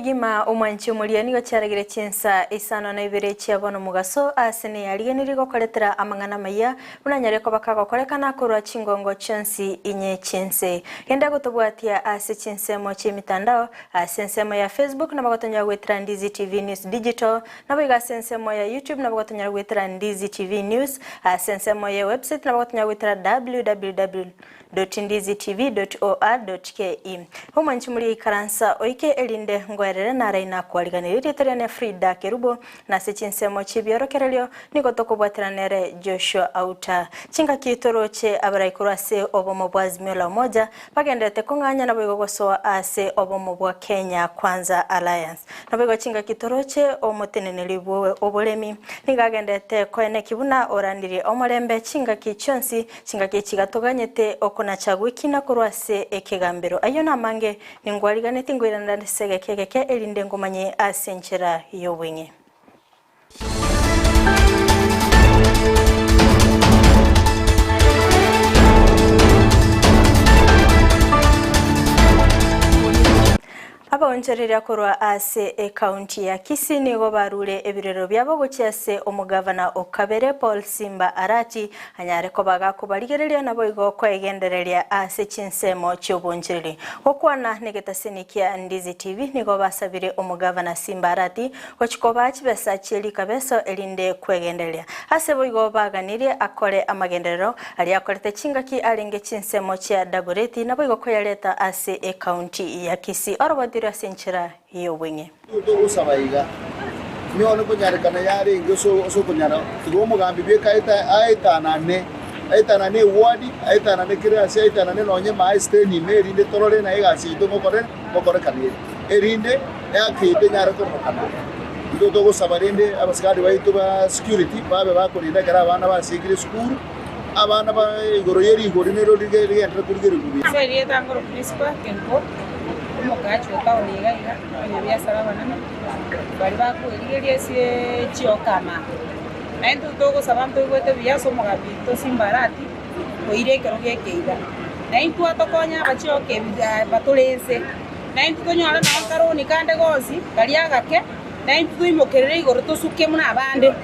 kegima omwanchi omoria nigo chiaragire chinsa isano na ibere chia bono mogaso ase neyariganirie gokoretera amang'ana amaya buna anyare koba kagokorekana korwa chingongo chionsi inye chi'ense. Genda gotobwatia ase chinsemo chi'emitandao ase ensemo ya Facebook nabo gotonyora goetera Ndizi TV News Digital Naboigo ase ensemo ya YouTube nabo gotonyora goetera Ndizi TV News, ase ensemo ye website nabo gotonyora goetera www.ndizitv.or.ke. Omwanchi moria ikaransa oike erinde ngoerere narai nakwariganirie erieta riane Frida Kerubo na ase chinsemo chi'ebiorokererio nigo tokobwatera nere Joshua Auta. Chingaki toroche abarai korwa ase obomo bwa Azimio la Umoja bagenderete kong'anya naboigo gosoa ase obomo bwa Kenya Kwanza Alliance. Naboigo chingaki toroche omoteneneri bw'oboremi nigo agenderete koeneki buna orandirie omorembe chingaki chionsi, chingaki echi gatoganyete okonacha gw'ekina korwa ase ekegambero. Ayio namange ningwariganetie ngoiranera ase egeka egeke erinde ngomanye ase enchera y'obweng'e. Abaonchoreria korwa ase ekaunti ya Kisii nigo barure ebirero biabo gochia ase omogavana o kabere Paul Simba Arati anyare koba gakobarigereria naboigo koegendereria ase chinsemo chi'obonchoreri. Gokwana negetaseni kia Ndizi TV nigo basabire omogavana Simba Arati Gochia kobaa chibesa chie rikabeso erinde kwegendereria. Ase boigo baganirie akore amagenderero aria akorete chingaki arenge chinsemo chia Dagoretti naboigo koyareta ase ekaunti ya Kisii orobatirwe ase enchera y'obweng'e. Togosaba iga, nyore konyarekana yarenge ase okonyara, tiga omogambi bweka aetanane, aetanane eward, aetanane kera ase, aetanane nonye maesteni ime erinde torore naye egasi yaito ngokore ngokorekana ere. Erinde eaki yaito enyare kororokana. Intwe togosaba rende abasigari baito ba security babe bakorinda ekero abana basiekire esukuru, abana ba igoro ye rigori nero rigenderere korigererwa buya. Ase erieta ngoro Prisca Kenko, omokaachi o town iga iga, abanyabiasara abanene baria bakoerigeria ase chiokama. Naintwe togosaba ntoigwete buya ase omogambi oito Simba Arati oire ekero geke iga. Naintwe atokonye abachioka ebi batore ense. Na intwe tonyore nonye nkaroni kande gonsi karia agake, na intwe toimokerere igoro tosuke buna abande.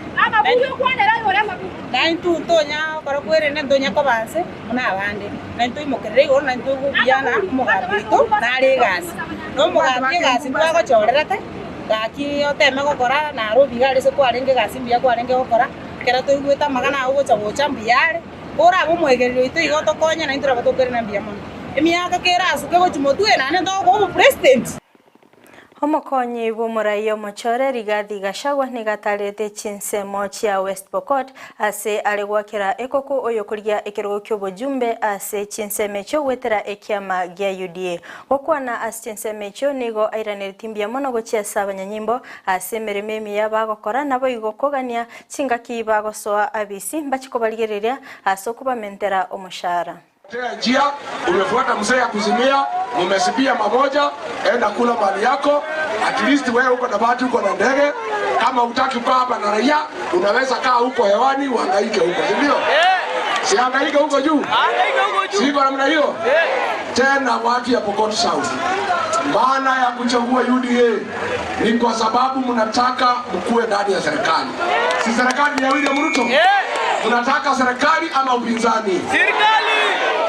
Na intwe ntonya gokora kwerende ntonya koba nse buna abande, na intwe toimokerere igoro na intwe toigwe buya na omogambi oito nare egasi. Na omogambi egasi twagochorerete, gaki oteme gokora naro obiga are ase kwarenge egasi mbuya kwarenge gokora, ekero toigwete amang'ana ao gocha gocha mbuya are. Orabe omwegereri oito iga otokonye, naintwe nabo tokoirana mbuya mono. Emiaka kerasuke gochia motwe, naende ntogokoa obopresident. Omokonyi bw'omoraia omochore Rigathi Gachagua nigo atarete chinsemo chia West Pokot ase are goakera ekoko oyokorigia ekerogo ki'obojumbe ase chinsemo echio goetera ekiama gia UDA. Gokwana ase chinsemo echio nigo airaneretie mbuya mono gochia ase abanyanyimbo ase emeremo emiya bagokora naboigo kogania Chingaki bagosoa abisi mbache kobarigereria ase okobamentera omoshahara. Tea njia, umefuata mzee ya kuzimia, mumesibia mamoja, enda kula mali yako, at least wewe uko na bahati uko na ndege, kama hutaki kukaa hapa na raia, unaweza kaa huko hewani uhangaike huko, si ndio? Si hangaike huko juu? Si iko namna hiyo? Tena watu ya Pokot South, maana ya kuchagua UDA Ni kwa sababu mnataka mkuwe ndani ya serikali. Si serikali ni ya William Ruto? Mnataka serikali ama upinzani? Serikali!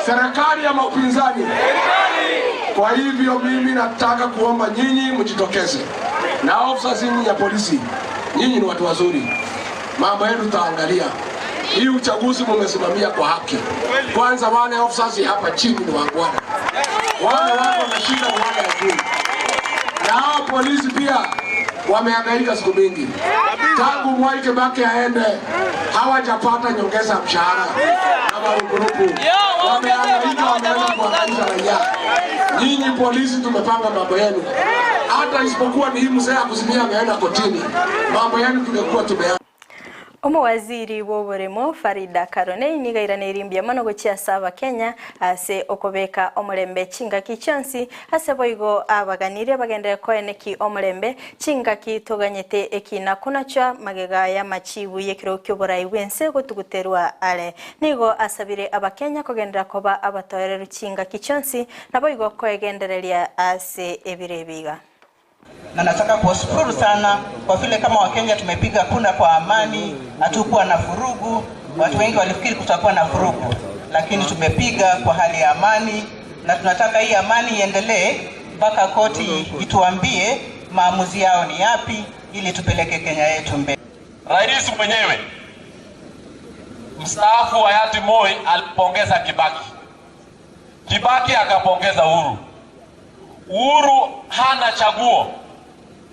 Serikali ama upinzani? Serikali! Kwa hivyo mimi nataka kuomba nyinyi mjitokeze, na officers nyinyi ya polisi, nyinyi ni watu wazuri, mambo yenu tutaangalia. Hii uchaguzi mumesimamia kwa haki. Kwanza wale officers hapa chini ni wangwana, wale wako na shida ni wale ya juu, na hao polisi pia wamehangaika siku mingi tangu Mwai Kibaki aende, hawajapata nyongeza ya mshahara na marupurupu. Wamehangaika, wameanza kuhangaisha raia. Nyinyi polisi, tumepanga mambo yenu, hata isipokuwa ni hii mzee akuzimia ameenda kotini, mambo yenu tungekuwa tumeanza. Omowaziri bw'oboremo Farida Karoney nigo airaneirie mbuya mono gochia ase Abakenya ase okobeka omorembe chingaki chionsi ase boigo abaganirie bagenderere koeneki omorembe chingaki toganyete ekina konachwa magega y'amachibu y'ekerogo ki'oborai bw'ense gotuguterwa are. Nigo asabire Abakenya kogenderera koba abatoereru chingaki chionsi naboigo koegendereria ase ebiro ebi iga. Na nataka kuwashukuru sana kwa vile kama Wakenya tumepiga kura kwa amani, hatukuwa na vurugu. Watu wengi walifikiri kutakuwa na vurugu, lakini tumepiga kwa hali ya amani, na tunataka hii amani iendelee mpaka koti ituambie maamuzi yao ni yapi, ili tupeleke Kenya yetu mbele. Rais mwenyewe mstaafu hayati Moi alipongeza Kibaki, Kibaki akapongeza Uhuru. Uhuru hana chaguo,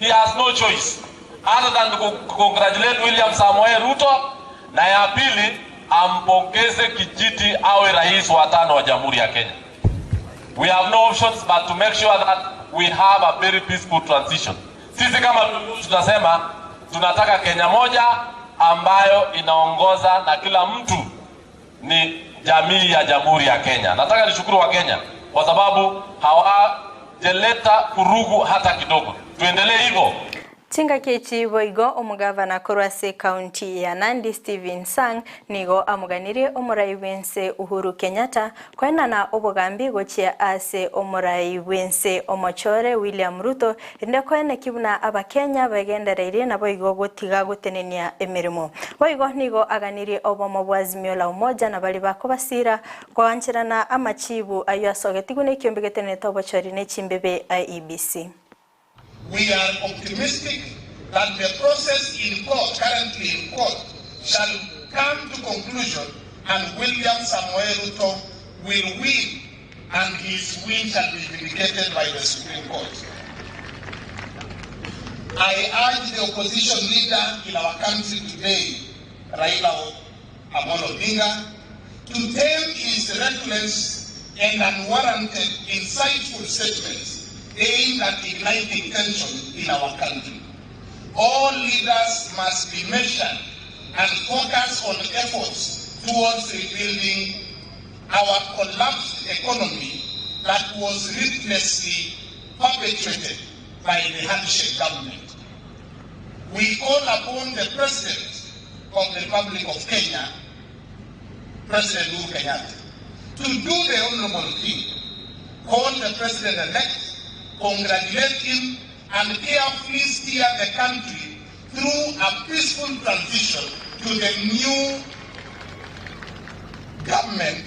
he has no choice other than to congratulate William Samoei Ruto, na ya pili ampongeze Kijiti awe rais wa tano wa Jamhuri ya Kenya. We have no options but to make sure that we have a very peaceful transition. Sisi kama tunasema tunataka Kenya moja ambayo inaongoza na kila mtu ni jamii ya Jamhuri ya Kenya. Nataka nishukuru wa Kenya kwa sababu hawajaleta vurugu hata kidogo. Tuendelee hivyo. Chingaki echi boigo omogavana korwa ase ekaunti ya Nandi Stephen Sang nigo amoganirie omorai bwense Uhuru Kenyatta koenana obogambi gochia ase omorai bwense omochore William Ruto erinde koeneki buna abakenya bagendereirie naboigo gotiga gotenenia emeremo. Boigo nigo aganirie obomo bwa Azimio la Umoja na baria bakobasira koancherana amachibu aywo asogetigwe na ekiombe getenenete obochori na echimbebe IEBC. We are optimistic that the process in court, currently in court, shall come to conclusion and William Samoei Ruto will win and his win shall be vindicated by the Supreme Court. I urge the opposition leader in our country today, Raila Amolo Odinga, to tame his reckless and unwarranted insightful statements aimed at igniting tension in our country. All leaders must be measured and focus on efforts towards rebuilding our collapsed economy that was ruthlessly perpetrated by the handshake government. We call upon the President of the Republic of Kenya, President Uhuru Kenyatta, to do the honorable thing, call the President-elect, congratulate him, and carefully steer the country through a peaceful transition to the new government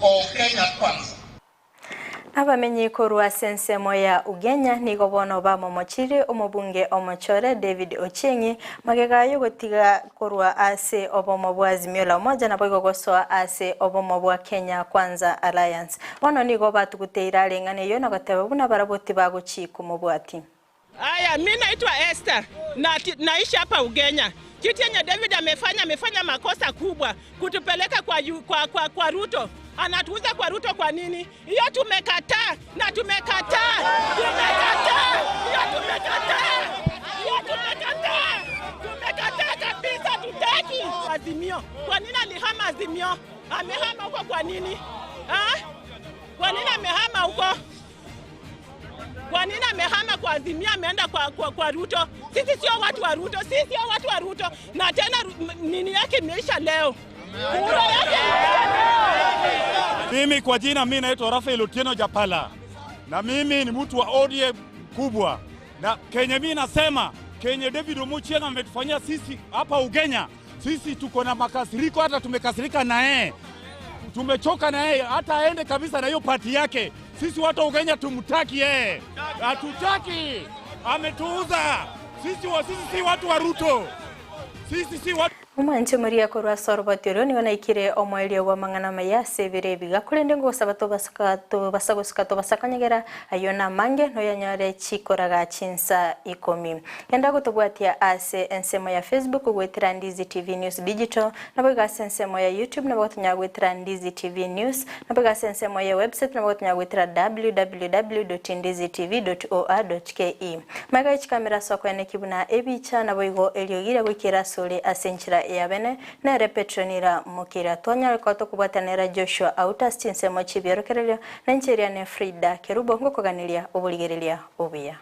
of Kenya Kwanza. Abamenyi korwa ase ensemo ya Ugenya nigo bono bamomochirie omobunge omochore David Ochieng'i magega yogotiga korwa ase obomo bwa Azimio la Umoja naboigo gosoa ase obomo bwa Kenya Kwanza Alliance. Bono nigo batuguteire areng'ana eyio na goteba buna barabwo tibagochi komobwati. Aya, mi naitwa Esther na naishi hapa Ugenya. Kitu yenye David amefanya, amefanya makosa kubwa kutupeleka kwa, kwa, kwa, kwa Ruto. Anatuuza kwa Ruto kwa nini? Hiyo tumekataa na tumekataa, tumekataa, hiyo tumekataa, hiyo tumekataa, tumekataa kabisa, tutaki Azimio. Kwa nini alihama Azimio? Amehama huko kwa nini? Ha? Kwa nini amehama huko? Kwa nini amehama kwa Azimio ameenda kwa, kwa, kwa Ruto? Sisi sio watu wa Ruto, sisi sio watu wa Ruto. Na tena nini yake imeisha leo, kura yake imeisha leo. Mimi kwa jina mimi naitwa Rafael Otieno Japala, na mimi ni mtu wa ODM kubwa, na kenye mimi nasema kenye David Omochieng ametufanyia sisi hapa Ugenya, sisi tuko na makasiriko, hata tumekasirika na yeye, tumechoka na yeye, hata aende kabisa na hiyo pati yake. Sisi watu wa Ugenya tumtaki yeye, hatutaki, ametuuza sisi. Wa, sisi si watu wa Ruto, sisi si watu Omwanche moria korwa ase oroboti oro nigo naikire omoerio bwa amang'ana amaya ase ebiro ebiga korende ngogosaba tobasaka tobasa gosuka tobasa konyegera ayio na amange noyanyore chikoraga chinsa ikomi. Genda gotobwatia ase ensemo ya Facebook goetera Ndizi TV News Digital nabo iga ase ensemo ya YouTube nabo gotonya goetera Ndizi TV News nabo iga ase ensemo ya website nabo gotonya goetera www.ndizitv.or.ke. Magega ye chikamera ase okoeneki buna ebicha nabo igo eriogi goikera asore ase enchera ya bene nere Petronila Mukira. Twanyare koba tokobwatanera Joshua Auta ase chinsemo chi'ebiorokererio na enchera ne Frida Kerubo ngokoganeria oborigereria obuya.